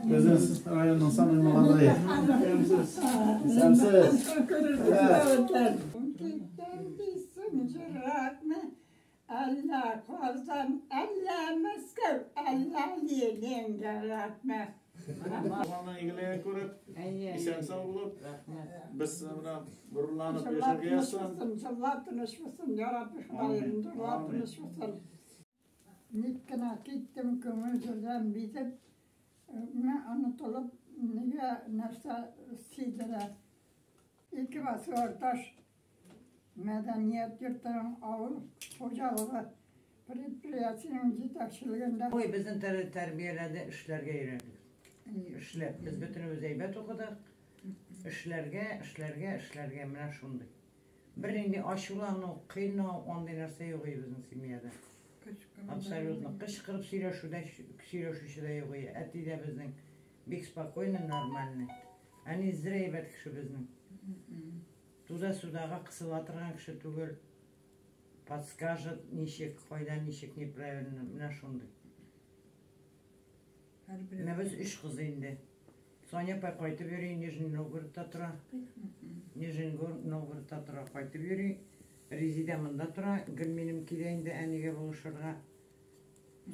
Безнең районның самый молодой. Исәнмесез. Исәнмесез. Әллә Казан, әллә Мәскәү, әллә Ленинградмы? Туганның игелеген күреп, исән-сау булып, без менә горурланып яшәргә язсын. Җыллар тыныч булсын, я Рабби Ходаем, җыллар тыныч булсын. Ник кенә киттем күңел җирдән бизеп, менә онытылып, нигә нәрсә сиздерә. Ике басу таш мәдәният йортының авыл хуҗалыгы предприятиенең җитәкчелегендә. Ой, безне тәрбияләде, эшләргә өйрәтте. Эшләп, без бөтенебез әйбәт укыдык. Эшләргә, эшләргә, эшләргә, менә шундый. Бернинди ачулану, кыйнау, андый нәрсә юк иде безнең семьяда. Абсолютно. Кычкырып сөйләшү дә, сөйләшүче дә юк иде. Әти дә безнең бик спокойный, нормальный. Әни зря әйбәт кеше безнең. Туда-сюдага кысыла торган кеше түгел. Подскажет, ничек, кайда, ничек неправильно. Менә шундый. Менә без өч кыз инде. Соня апай кайтып йөри, Нижний Новгородта тора. Нижний Новгородта тора, кайтып йөри. Резидә монда тора, гел минем килә инде әнигә булышырга.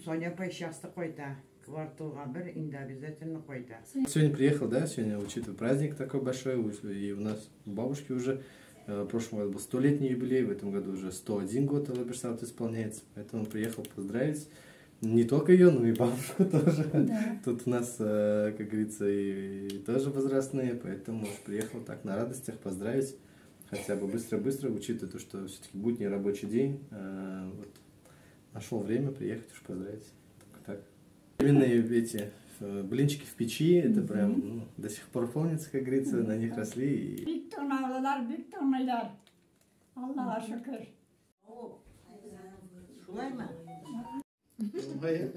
Соня апай часто кайта. Кварталга бер инде обязательно кайта. Сегодня приехал, да, сегодня, учитывая праздник такой большой, и у нас у бабушки уже в прошлом году был 100-летний юбилей, в этом году уже 101 год Аллабирсат исполняется, поэтому приехал поздравить не только ее, но и бабушку тоже. Да. Тут у нас, как говорится, и тоже возрастные, поэтому уж приехал так на радостях поздравить, хотя бы быстро-быстро, учитывая то, что все-таки будний рабочий день, вот, нашел время приехать уж поздравить. Только так. Именно эти блинчики в печи, это прям, ну, до сих пор помнится, как говорится, на них росли. И... Бик тыңлаулылар, бик тыңлыйлар. Аллага шөкер. Шулаймы? Ой.